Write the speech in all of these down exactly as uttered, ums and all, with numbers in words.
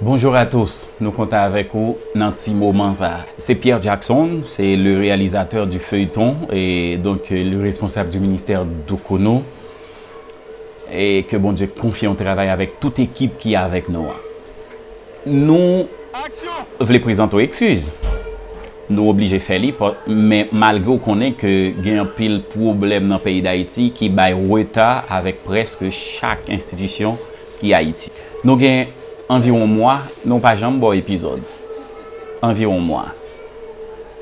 Bonjour à tous, nou kontan avèk ou nan ti moman sa. Se Pierre Jackson, c'est le réalisateur du feuilleton et donc euh, le responsable du ministère Doukounou et ke Bondye konfye yon travay avèk tout ekip ki avèk nou an. Nou vle prezante w ekskiz. Nou oblije fè li, men malgre w konnen ke gen anpil pwoblèm nan peyi Dayiti ki bay reta avèk prèske chak enstitisyon ki Ayiti. Nou gen anviwon mwa, nou pa janm ba w epizòd. Anviwon mwa.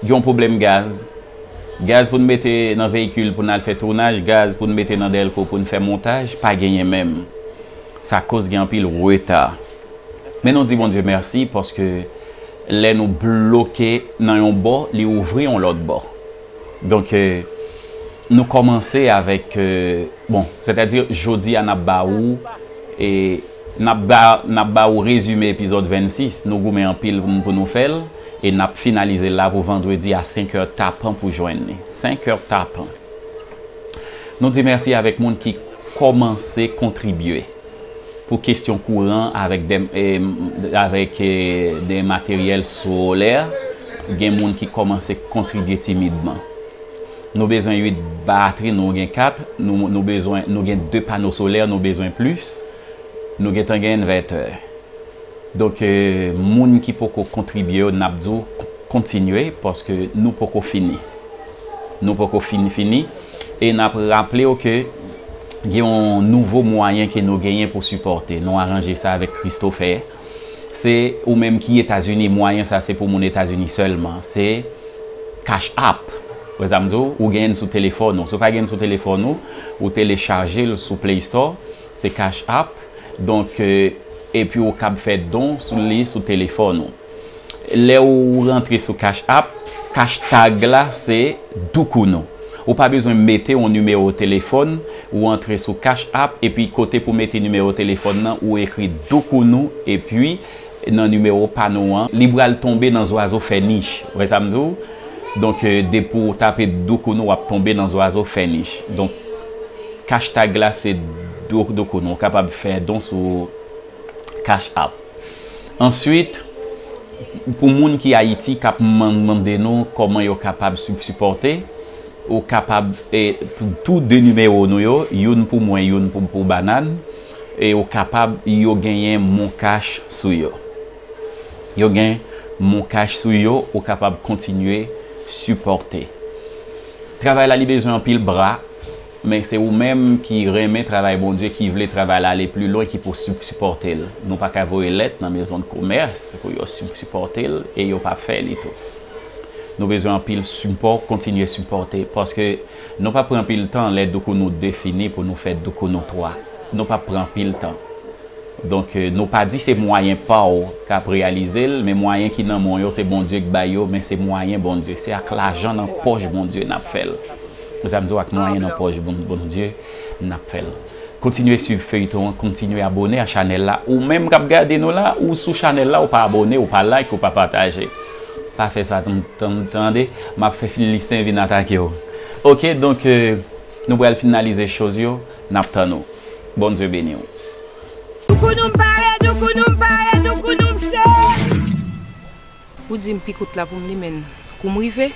Gen yon pwoblèm gaz. Gaz pou n mete nan veyikil pou n al fè tounaj, gaz pou n mete nan dèlko pou n fè montaj, pa genyen menm. Sa koz gen anpil reta. Men nou di Bondye mèsi paske lè nou bloke nan yon bò, li ouvri yon lòt bò. Donk, euh, nou kòmanse avèk, euh, bon, sètadi jodi a n ap ba ou, e n ap ba, n ap ba ou rezime epizòd vennsis, nou goumen anpil pou, pou nou fè l, e n ap finalize l la pou vandredi a senk è tapan pou jwenn li. Senk è tapan. Nou di mèsi avèk moun ki kòmanse kontribye pou kesyon kouran avèk de, e, avèk, e, de materyèl solè. Gen moun ki kòmanse kontribye timidman. Nou bezwen uit batri, nou gen kat. Nou, nou bezwen, nou gen de pano solè, nou bezwen plis. Nou gentan gen envètè. Donk, euh, moun ki poko kontribye yo, n ap di w kontinye paske nou poko fini. Nou poko fini, fini. E n ap raple w ke gen yon nouvo mwayen ke nou genyen pou sipòte. Nou aranje sa avèk Christopher. Se ou menm ki Etazini, mwayen sa se pou moun Etazini sèlman. Se Cash App. Wè sa m di w, ou genyen l sou telefòn ou. Si w pa genyen l sou telefòn ou, ou telechaje l sou Play Store. Se Cash App. Donk, euh, epi ou kab fè don sou li sou telefòn ou. Lè ou rantre sou Cash App, cash tag la se Doukounou. Ou pa bezwen mete yon nimewo telefòn, ou antre sou Cash App, epi kote pou mete nimewo telefòn nan, ou ekri Doukounou, epi nan nimewo pa nou an, li pral tonbe nan zwazo fè nich. Ou wè sa m di w? Donk, euh, depi w tape Doukounou, w ap tonbe nan zwazo fè nich. Donk, cash tag la se Dou-, Doukounou. Ou kapab fè don sou Cash App. Answit, pou moun ki Ayiti k ap man-, mande nou kòman yo kapab sip-, sipòte, ou kapab, e, tou de nimewo nou yo, youn pou mwen, youn pou, pou Banàn, e ou kapab, yo genyen MonCash sou yo. Yo gen MonCash sou yo, ou kapab kontinye sipòte. Travay la, li bezwen anpil bra, men se ou menm ki renmen travay Bondye, ki vle travay la ale pli lwen, ki pou sip-, sipòte l. Nou pa ka voye lèt nan mezon de komès pou yo sip-, sipòte l, e yo pa fè li tou. Nou bezwen anpil sipò, kontinye sipòte, paske nou pa pran anpil tan lè Doukounou de fini pou nou fè Doukounou twa. Nou pa pran anpil tan. Donk, euh, nou pa di se mwayen pa w k ap reyalize l, men mwayen ki nan men w yo, se Bondye k bay yo, men se mwayen Bondye. Se ak lajan nan pòch Bondye n ap fè l. Sa m di w, ak mwayen nan pòch Bon-, Bondye n ap fè l. Kontinye swiv feyton an, kontinye abone a chanèl la. Ou menm k ap gade nou la, ou sou chanèl la, ou pa abone, ou pa like, ou pa pataje. Pa fè sa, tan-, tan-, tande, m ap fè Filisten vin atake w. Oke, donk, euh, nou pral finalize choz yo, n ap tann ou. Bondye beni w. Doukounou m pare, doukounou m pare, doukounou m cho. Ou di m pi kout la pou m limen l kou m rive,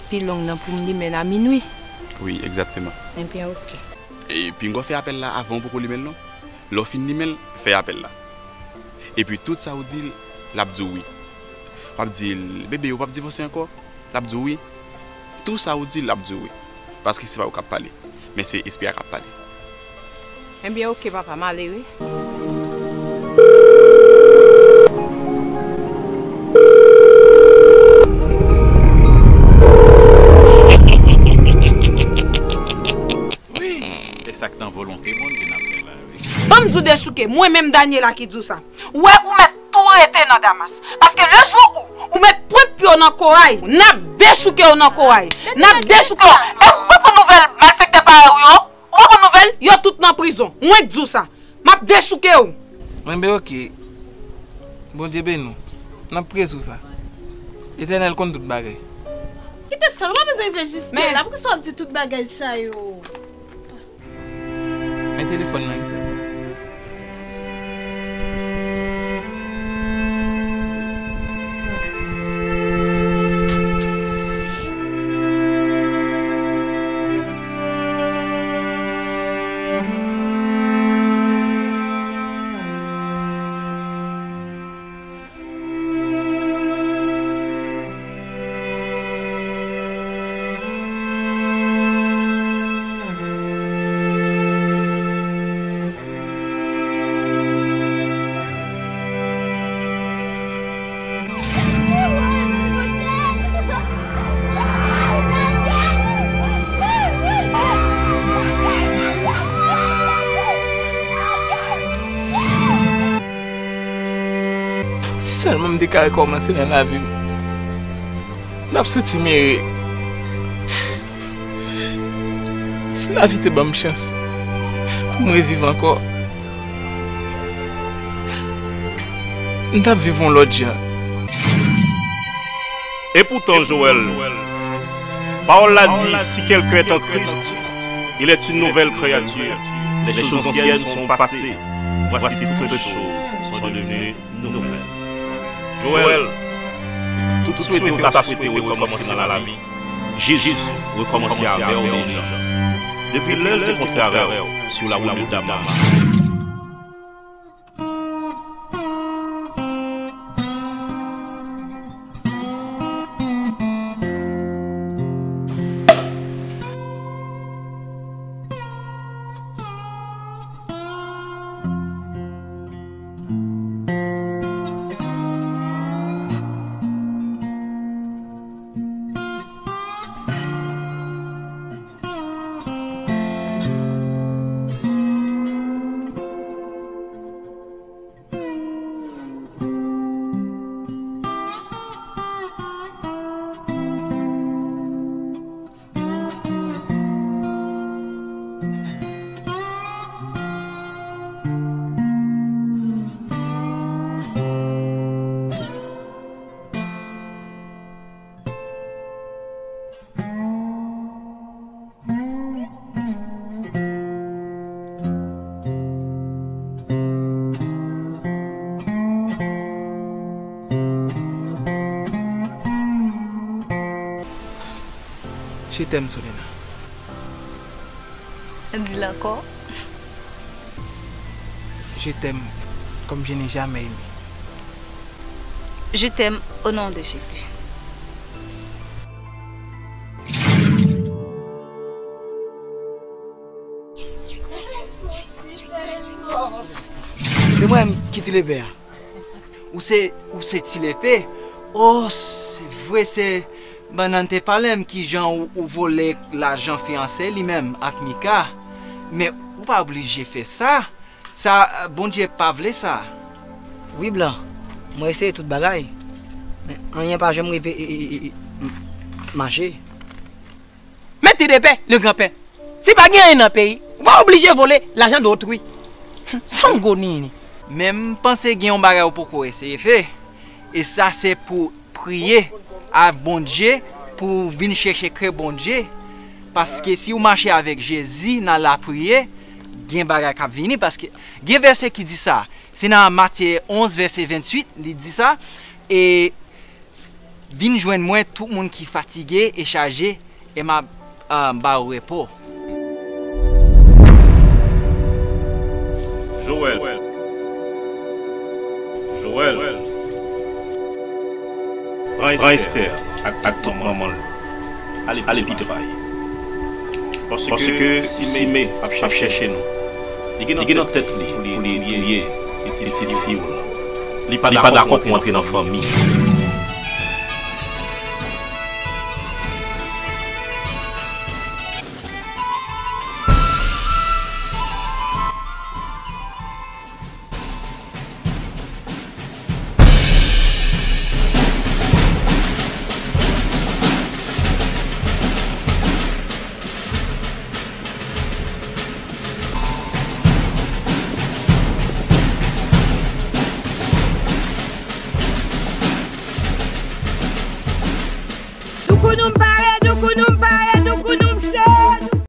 pi long nan pou m limen l a minwi. Wi, egzakteman. Ebyen, oke. E pinga w fè apèl la avan w poko limen l non. Lè w fin limen l, fè apèl la. Epi tout sa w di l, l ap di w wi. W ap di l, bebe, ou p ap divòse ankò? L ap di w wi. Tou sa w di l, l ap di w wi. Paske se pa ou k ap pale, men se espri a k ap pale. Ebyen, oke, papa, m ale wi. Wi, e sa k nan volonte Bondye n ap fè la, wi. Ban m di w dechouke, mwen menm Daniela ki di w sa. Ou wè, ou mèt tou rete nan Damas. Paske le jou ou, ou met pwent pye w nan koray, n ap dechouke w nan koray. N ap dechouke w. E ou pa pran nouvèl malfektè parèy ou yo? Ou pa pran nouvèl? Yo tout nan prizon. Mwen k di w sa. M ap dechouke w. Enben, oke. Bondye beni w. N ap priye sou sa. Letènèl konn tout bagay. Kite sa, nou pa bezwen rive jiske la. Poukisa w ap di tout bagay sa yo? Men telefòn nan isi. Sèlman m te ka rekòmanse nan lavi m. M t ap santi m ere. Si lavi te ban m chans pou m reviv ankò, m t ap viv yon lòt jan. Et pourtant, Joël, parole l'a dit, si quelqu'un est en Christ, il est une nouvelle créature. Les choses anciennes sont passées. Voici toutes choses sont devenues nouvelles. Joël, tout swete ou ta swete rekòmanse nan lavi, Jezi rekòmanse avè w deja. Depi lè l te kontre avè w sou lawout de Damas. Je t'aime, Solena. Di l ankò. Je t'aime comme je n'ai jamais aimé. Je t'aime au nom de Jésus. Se mwen menm ki Ti Lepe a. Ou se, ou se Ti Lepe? Oh, se vre, se Bannann te pale m kijan ou, ou vole lajan fiyanse li menm ak Mika. Men ou pa oblije fè sa. Sa, Bondye pa vle sa. Wi, Blan. Mwen eseye tout bagay. Men anyen pa janm rive e, e, e, e, m- mache. Men Ti Lepe, le granpè, si pa gen anyen nan peyi, ou pa oblije vole lajan de otrui. Sango nini. Men m panse gen yon bagay ou poko eseye fè. E sa se pou priye a Bondye, pou w vin chèche kè Bondye. Paske si w mache avèk Jezi nan lapriyè, gen bagay k ap vini. Paske gen vèsè ki di sa. Se nan Matye onz, vèsè venntuit, li di sa. E vin jwenn mwen, tout moun ki fatige e chaje, e m ap, ah, ba w repo. Joël. Joël. Pran Esther ak, ak tout manman l. Ale, ale pi pray. Paske Sime ap chèche nou. Li gen nan tèt li pou li touye pitit fi w lan. Li pa dakò pou antre nan fanmi.